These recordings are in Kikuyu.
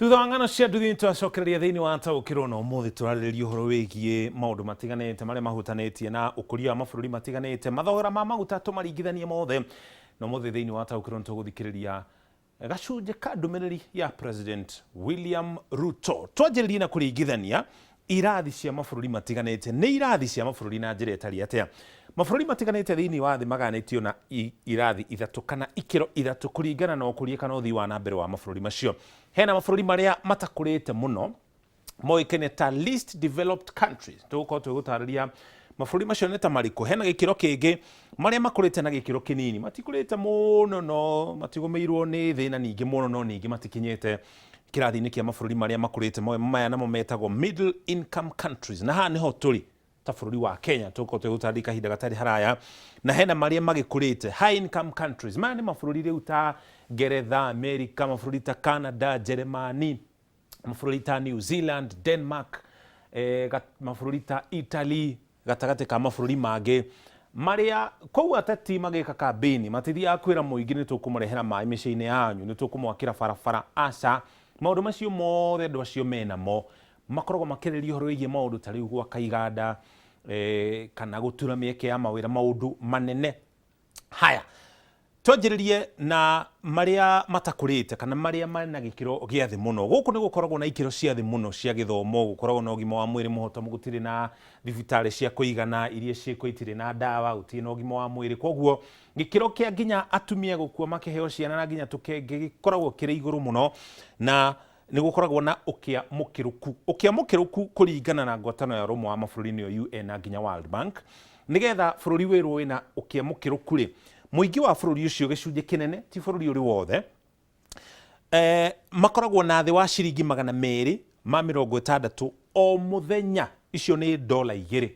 Thutha wa ng'ano cia nduthi nĩtwacokereria thĩinĩ wa Taũkĩrwo, na ũmũthĩ tũrarĩrĩria ũhoro wĩgiĩ maũndũ matiganĩte marĩa mahutanĩtie na ũkũria wa mabũrũri matiganĩte, mathogora ma maguta tũmaringithanie mothe. Na ũmũthĩ thĩinĩ wa Taũkĩrwo nĩtũgũthikĩrĩria gacunjĩ ka ndũmĩrĩri ya President William Ruto. Twanjĩrĩrie na kũringithania irathi cia mabũrũri matiganĩte. Nĩ irathi cia mabũrũri na njĩra ĩtariĩ atĩa? Mabũrũri matiganĩte thĩinĩ wa thĩ magayanĩtio na irathi ithatũ kana ikĩro ithatũ kũringana na ũkũria kana ũthii wa na mbere wa mabũrũri macio. Hena mabũrũri marĩa matakũrĩte mũno moĩkaine ta least developed countries. Tũgũkorwo twĩgũtarĩria mabũrũri macio nĩ ta marĩkũ. Hena gĩkĩro kĩngĩ marĩa makũrĩte na gĩkĩro kĩnini, matikũrĩte mũno no matigũmĩirwo nĩ thĩna ningĩ mũno, no ningĩ matikinyĩte kĩrathi-inĩ kĩa mabũrũri marĩa makũrĩte. Maya namo metagwo middle income countries, na haha nĩho tũrĩ ta bũrũri wa Kenya, tũgũkorwo twĩgũtarĩria kahinda gatarĩ haraya. Na hena marĩa magĩkũrĩte, high income countries. Maya nĩ mabũrũri rĩu ta Ngeretha, America, mabũrũri ta Canada, Jeremani, mabũrũri ta New Zealand, Denmark, mabũrũri ta Italy, gatagatĩ ka mabũrũri mangĩ marĩa. Koguo ateti magĩka kambĩini matithiaga kwĩra mũingĩ nĩ tũkũmũrehera maĩ mĩciĩ-inĩ yanyu, nĩ tũkũmwakĩra barabara. Aca, maũndũ macio mothe andũ acio menamo makoragwo makĩrĩria ũhoro wĩgiĩ maũndũ ta rĩu gwaka iganda, kana gũtura mĩeke ya mawĩra, maũndũ manene. Haya, twanjĩrĩrie na marĩa matakũrĩte kana marĩa marĩ na gĩkĩro gĩa thĩ mũno. Gũkũ nĩ gũkoragwo na ikĩro cia thĩ mũno cia gĩthomo, gũkoragwo na ũgima wa mwĩrĩ mũhotomu, gũtirĩ na thibitarĩ cia kũigana, iria ciĩkuo itirĩ na ndawa, gũtirĩ na ũgima wa mwĩrĩ. Koguo gĩkĩro kĩa nginya atumia gũkua makĩheo ciana na nginya tũkenge gĩkoragwo kĩrĩ igũrũ mũno, na nĩ gũkoragwo na ũkĩa mũkĩrũku. Ũkĩa mũkĩrũku kũringana na ngwatanĩro ya ũrũmwe wa mabũrũri nĩyo UN na nginya World Bank, nĩgetha bũrũri wĩrwo wĩna ũkĩa mũkĩrũku rĩ, mũingĩ wa bũrũri ũcio gĩcunjĩ kĩnene, ti bũrũri ũrĩ wothe, makoragwo na thĩ wa ciringi 260 o mũthenya. Icio nĩ dola 2.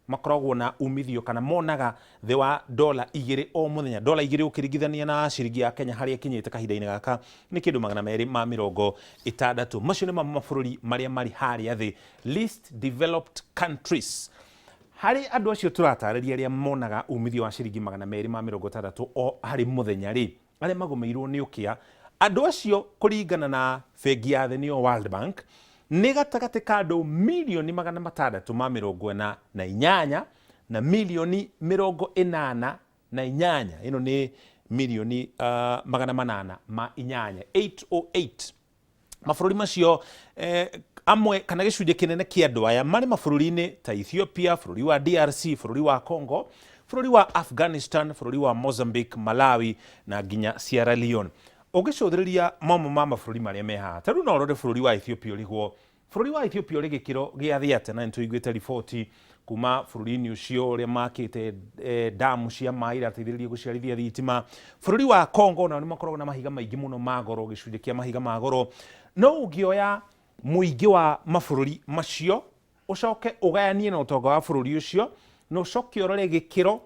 Makoragwo na umithio kana monaga thĩ wa dola 2 o mũthenya. Dola 2 ũkĩringithania na ciringi ya Kenya harĩa ĩkinyĩte kahinda-inĩ gaka nĩ kĩndũ 260. Macio nĩ mabũrũri marĩa marĩ harĩa thĩ, least developed countries. Harĩ andũ acio tũratarĩria arĩa monaga umithio wa ciringi 260 o harĩ mũthenya rĩ, arĩa magũmĩirwo nĩ ũkĩa, andũ acio kũringana na bengi ya thĩ nĩyo World Bank, nĩ gatagatĩ ka andũ mirioni 648 na mirioni 88. Ĩno nĩ mirioni 808, 808. Mabũrũri macio amwe kana gĩcunjĩ kĩnene kĩa andũ aya marĩ mabũrũri-inĩ ta Ethiopia, bũrũri wa DRC, bũrũri wa Congo, bũrũri wa Afghanistan, bũrũri wa Mozambique, Malawi na nginya Sierra Leone. Ũngĩcũthĩrĩria mamwe ma mabũrũri marĩa me haha, ta rĩu no ũrore bũrũri wa Ethiopia ũrigwo bũrũri wa Ethiopia ũrĩ gĩkĩro gĩa thĩ atĩa, na nĩtũiguĩte riboti kuma bũrũri-inĩ ũcio ũrĩa makĩte damu cia maĩ irateithĩrĩria gũciarithia thitima. Bũrũri wa Congo nao nĩ makoragwo na mahiga maingĩ mũno ma goro, gĩcunjĩ kĩa mahiga ma goro. No ũngĩoya mũingĩ wa mabũrũri macio ũcoke ũgayanie na ũtonga wa bũrũri ũcio na ũcoke ũrore gĩkĩro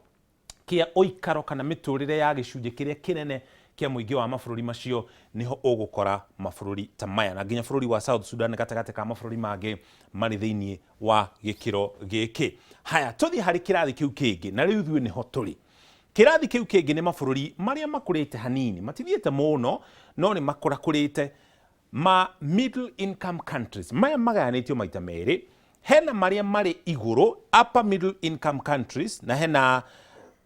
kĩa ũikaro kana mĩtũrĩre ya gĩcunjĩ kĩrĩa kĩnene kĩa mũingĩ wa mabũrũri macio, nĩho ũgũkora mabũrũri ta maya na nginya bũrũri wa South Sudan gatagatĩ ka mabũrũri mangĩ marĩ thĩinĩ wa gĩkĩro gĩkĩ. Haya, tũthiĩ harĩ kĩrathi kĩu kĩngĩ, na rĩu ithuĩ nĩho tũrĩ. Kĩrathi kĩu kĩngĩ nĩ mabũrũri marĩa makũrĩte hanini, matithiĩte mũno no nĩ makũrakũrĩte, ma middle income countries. Maya magayanĩtio maita merĩ, hena marĩa marĩ igũrũ, upper middle income countries, na hena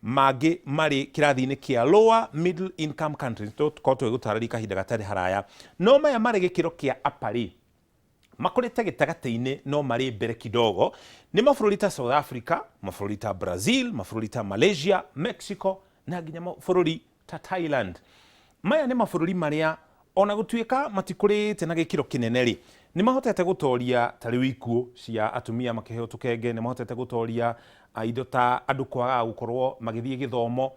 mangĩ marĩ kĩrathi-inĩ kĩa lower middle income countries. Tũkorwo tũgĩgũtarĩria kahinda gatarĩ haraya. No maya marĩ gĩkĩro kĩa upper rĩ, makũrĩte gĩtagatĩ-inĩ no marĩ mbere kidogo, nĩ mabũrũri ta South Africa, mabũrũri ta Brazil, mabũrũri ta Malaysia, Mexico na nginya mabũrũri ta Thailand. Maya nĩ mabũrũri marĩa ona gũtuĩka matikũrĩte na gĩkĩro kĩnene rĩ, nĩ mahotete gũtoria ta rĩu ikuũ cia atumia makĩheo tũkenge, nĩ mahotete gũtoria indo ta andũ kwagaga gũkorwo magĩthiĩ gĩthomo.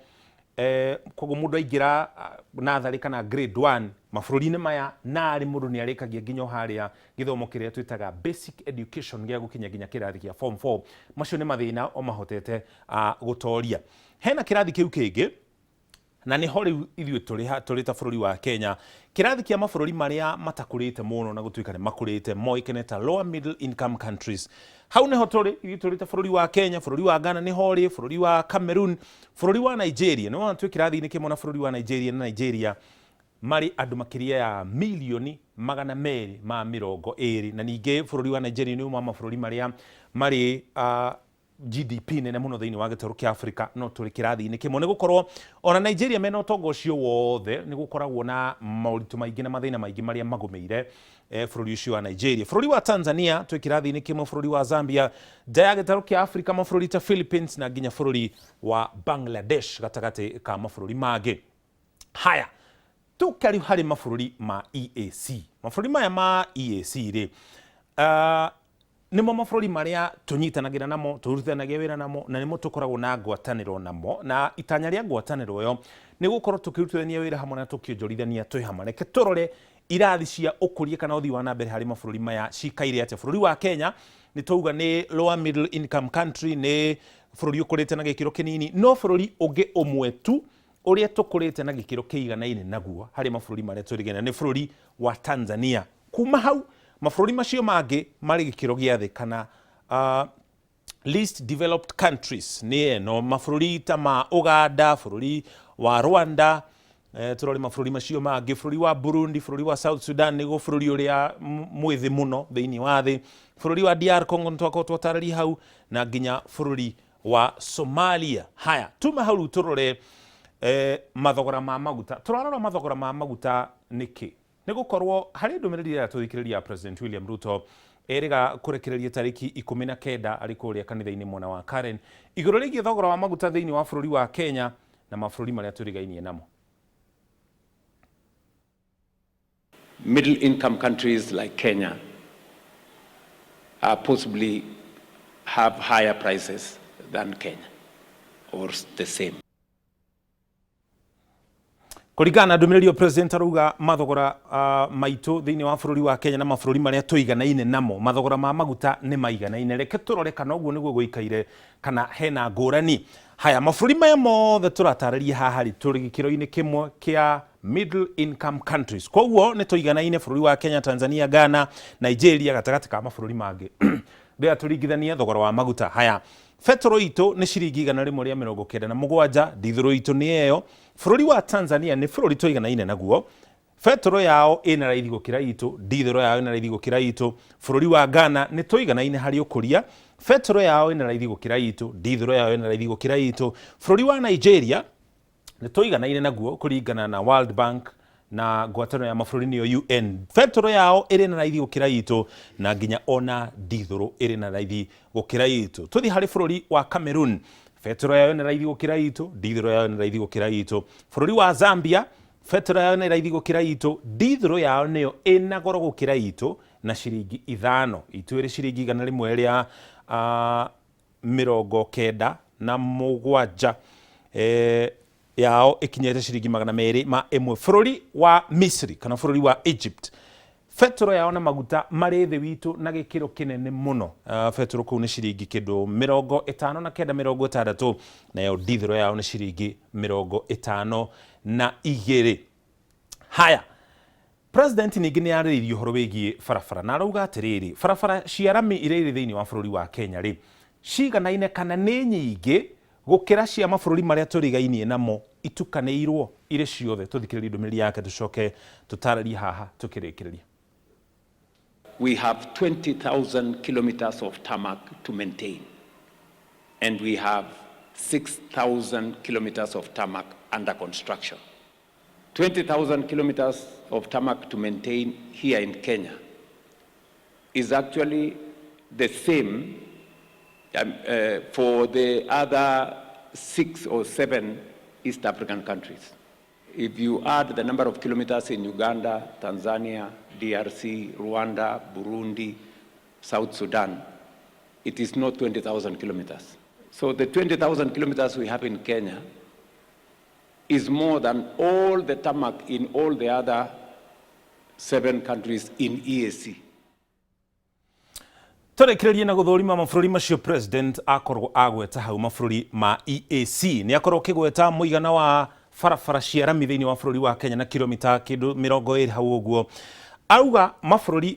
Koguo mũndũ aingĩra natharĩ kana grade 1 mabũrũri-inĩ maya, narĩ mũndũ nĩ arĩkagia nginya o harĩa gĩthomo kĩrĩa twĩtaga basic education gĩa gũkinya nginya kĩrathi kĩa form 4. Macio nĩ mathĩna o mahotete gũtoria. Hena kĩrathi kĩu kĩngĩ, na nĩho rĩu ithuĩ tũrĩ ta bũrũri wa Kenya, kĩrathi kĩa mabũrũri marĩa matakũrĩte mũno na gũtuĩka nĩ makũrĩte, moĩkaine ta lower middle income countries. Hau nĩho tũrĩ ithuĩ tũrĩ ta bũrũri wa Kenya. Bũrũri wa Ghana nĩho ũrĩ, bũrũri wa Cameroon, bũrũri wa Nigeria. Nĩ wona twĩ kĩrathi-inĩ kĩmwe na bũrũri wa Nigeria, na Nigeria Marĩ andũ makĩria ya milioni 220, na ningĩ bũrũri wa Nigeria nĩ ũmwe wa mabũrũri marĩa marĩ GDP nene mũno thĩinĩ wa gĩtarũ kĩa Africa. No tũrĩ kĩrathi-inĩ kĩmwe, nĩ gũkorwo ona Nigeria mena ũtonga ũcio wothe, nĩ gũkoragwo na moritũ maingĩ na mathĩna maingĩ marĩa magũmĩire bũrũri ũcio wa Nigeria. Bũrũri wa Tanzania twĩ kĩrathi-inĩ kĩmwe, bũrũri wa Zambia, nja ya gĩtarũ kĩa Africa mabũrũri ta Philippines na nginya bũrũri wa Bangladesh gatagatĩ ka mabũrũri mangĩ. Haya, tũke rĩu harĩ mabũrũri ma EAC. Mabũrũri maya ma EAC rĩ, nĩmo mabũrũri marĩa tũnyitanagĩra namo, tũrutithanagia wĩra namo, na nĩmo tũkoragwo na ngwatanĩro namo. Na itanya rĩa ngwatanĩro ĩyo nĩ gũkorwo tũkĩrutithania wĩra hamwe na tũkĩonjorithania twĩ hamwe. Reke tũrore irathi cia ũkũria kana ũthii wa na mbere harĩ mabũrũri maya cikaire atĩa. Bũrũri wa Kenya nĩ twauga nĩ lower middle income country, nĩ bũrũri ũkũrĩte na gĩkĩro kĩnini, no bũrũri ũngĩ ũmwe tu ũrĩa tũkũrĩte na gĩkĩro kĩiganaine naguo harĩ mabũrũri marĩa tũrigainie nĩ bũrũri wa Tanzania. Kuma hau mabũrũri macio mangĩ marĩ gĩkĩro gĩa thĩ kana least developed countries nĩ ĩno, mabũrũri ta ma Uganda, bũrũri wa Rwanda, tũrore mabũrũri macio mangĩ, bũrũri wa Burundi, bũrũri wa South Sudan nĩguo bũrũri ũrĩa mwĩthĩ mũno thĩinĩ wa thĩ, bũrũri wa DR Congo nĩtwakorwo twatarĩria hau, na nginya bũrũri wa Somalia. Haya, tuma hau rĩu tũrore mathogora ma maguta. Tũrarora mathogora ma maguta nĩkĩ? Nĩ gũkorwo harĩ ndũmĩrĩri ĩrĩa tũthikĩrĩria ya President William Ruto erĩga kũrekereria tarĩki 19 arĩ kũrĩa kanitha-inĩ mwena wa Karen igũrũ rĩgiĩ thogora wa maguta thĩinĩ wa bũrũri wa Kenya na mabũrũri marĩa tũrigainie namo. Middle income countries like Kenya are possibly have higher prices than Kenya or the same. Kũringana na ndũmĩrĩri ĩyo, President arauga mathogora maitũ thĩinĩ wa bũrũri wa Kenya na mabũrũri marĩa tũiganaine namo, mathogora ma maguta nĩ maiganaine. Reke tũrore kana ũguo nĩguo gũikaire kana hena ngũrani. Haya, mabũrũri maya mothe tũratarĩria haha rĩ, tũrĩ gĩkĩro-inĩ kĩmwe kĩa middle income countries, koguo nĩ tũiganaine bũrũri wa Kenya, Tanzania, Ghana, Nigeria gatagatĩ ka mabũrũri mangĩ rĩrĩa tũringithania thogora wa maguta. Haya, betũrũ itũ nĩ ciringi 197, ndithũrũ itũ nĩ ĩyo. Bũrũri wa Tanzania nĩ bũrũri tũiganaine naguo, betũrũ yao ĩna raithi gũkĩra itũ, ndithũrũ yao ĩna raithi gũkĩra itũ. Bũrũri wa Ghana nĩ tũiganaine harĩ ũkũria, betũrũ yao ĩna raithi gũkĩra itũ, ndithũrũ yao ĩna raithi gũkĩra itũ. Bũrũri wa Nigeria nĩ tũiganaine naguo kũringana na World Bank na ngwatanĩro ya mabũrũri nĩyo UN, betũrũ yao ĩrĩ na raithi gũkĩra itũ na nginya ona ndithũrũ ĩrĩ na raithi gũkĩra itũ. Tũthiĩ harĩ bũrũri wa Cameroon, betũrũ yao ĩna raithi gũkĩra itũ, ndithũrũ yao ĩna raithi gũkĩra itũ. Bũrũri wa Zambia, betũrũ yao ĩna raithi gũkĩra itũ, ndithũrũ yao nĩyo ĩna goro gũkĩra itũ na ciringi 5, itũ ĩrĩ ciringi 197, yao ĩkinyĩte ciringi 201. Bũrũri wa Misri kana bũrũri wa Egypt, betũrũ yao na maguta marĩ thĩ witũ na gĩkĩro kĩnene mũno. Betũrũ kũu nĩ ciringi kĩndũ 59, 60, nayo ndithũrũ yao nĩ ciringi 52. Haya, President ningĩ nĩ arĩrĩirie ũhoro wĩgiĩ barabara na arauga atĩrĩrĩ, barabara cia rami iria irĩ thĩinĩ wa bũrũri wa Kenya rĩ, ciganaine kana nĩ nyingĩ gũkĩra cia mabũrũri marĩa tũrigainie namo itukanĩirwo irĩ ciothe. Tũthikĩrĩrie ndũmĩrĩri yake tũcoke tũtarĩrie haha tũkĩrĩkĩrĩria. We have 20,000 kilometers of tarmac to maintain, and we have 6,000 kilometers of tarmac under construction. 20,000 kilometers of tarmac to maintain here in Kenya is actually the same for the other 6 or 7 East African countries. If you add the number of kilometers in Uganda, Tanzania, DRC, Rwanda, Burundi, South Sudan, it is not 20,000 kilometers. So the 20,000 kilometers we have in Kenya is more than all the tarmac in all the other 7 countries in EAC. Tũrĩkĩrĩrie na gũthũrima mabũrũri macio President akorwo agweta hau, mabũrũri ma EAC. Nĩ akorwo akĩgweta mũigana wa barabara cia rami thĩinĩ wa bũrũri wa Kenya na kilomita kĩndũ 20 hau ũguo. Auga mabũrũri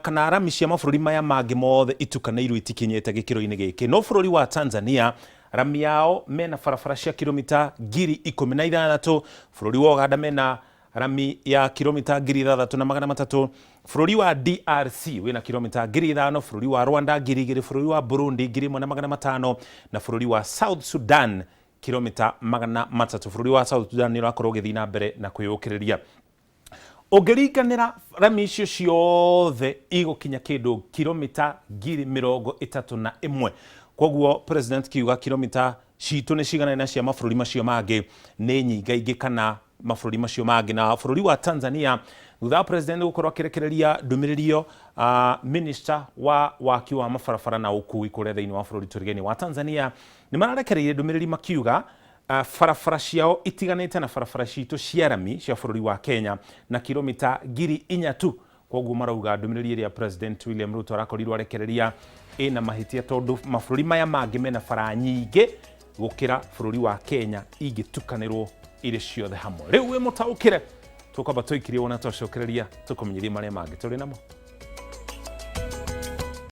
kana rami cia mabũrũri maya mangĩ mothe itukanĩirwo itikinyĩte gĩkĩro-inĩ gĩkĩ, no bũrũri wa Tanzania rami yao mena barabara cia kilomita 16,000. Bũrũri wa Uganda mena Rami ya kilomita 6,300. Bũrũri wa DRC wĩna kilomita 5,000, bũrũri wa Rwanda 2,000, bũrũri wa Burundi 1,500 na bũrũri wa South Sudan kilomita 300. Bũrũri wa South Sudan nĩ ũrakorwo ũgĩthiĩ na mbere na kwĩyũkĩrĩria. Ũngĩringanĩra rami icio ciothe igũkinya kĩndũ kilomita 31,000. Koguo president kiuga kilomita citũ nĩ ciganaine na cia mabũrũri macio mangĩ nĩ nyingaingĩ kana mabũrũri macio mangĩ. Na bũrũri wa Tanzania thutha wa president gũkorwo akĩrekereria ndũmĩrĩri ĩyo, minister wa waki wa mabarabara na ũkui kũrĩa thĩinĩ wa bũrũri tũrigainie wa Tanzania nĩ mararekereirie ndũmĩrĩri makiuga barabara ciao itiganĩte na barabara citũ cia rami cia bũrũri wa Kenya na kilomita 4,000 tu. Koguo marauga ndũmĩrĩri ĩrĩa President William Ruto arakorirwo arekereria ĩna mahĩtia tondũ mabũrũri maya mangĩ mena bara nyingĩ gũkĩra bũrũri wa Kenya ingĩtukanĩrwo irĩ ciothe hamwe. Rĩu wĩ mũtaũkĩre, tũkwamba tũikirie wona twacokereria tũkũmenyithie marĩa mangĩ tũrĩ namo.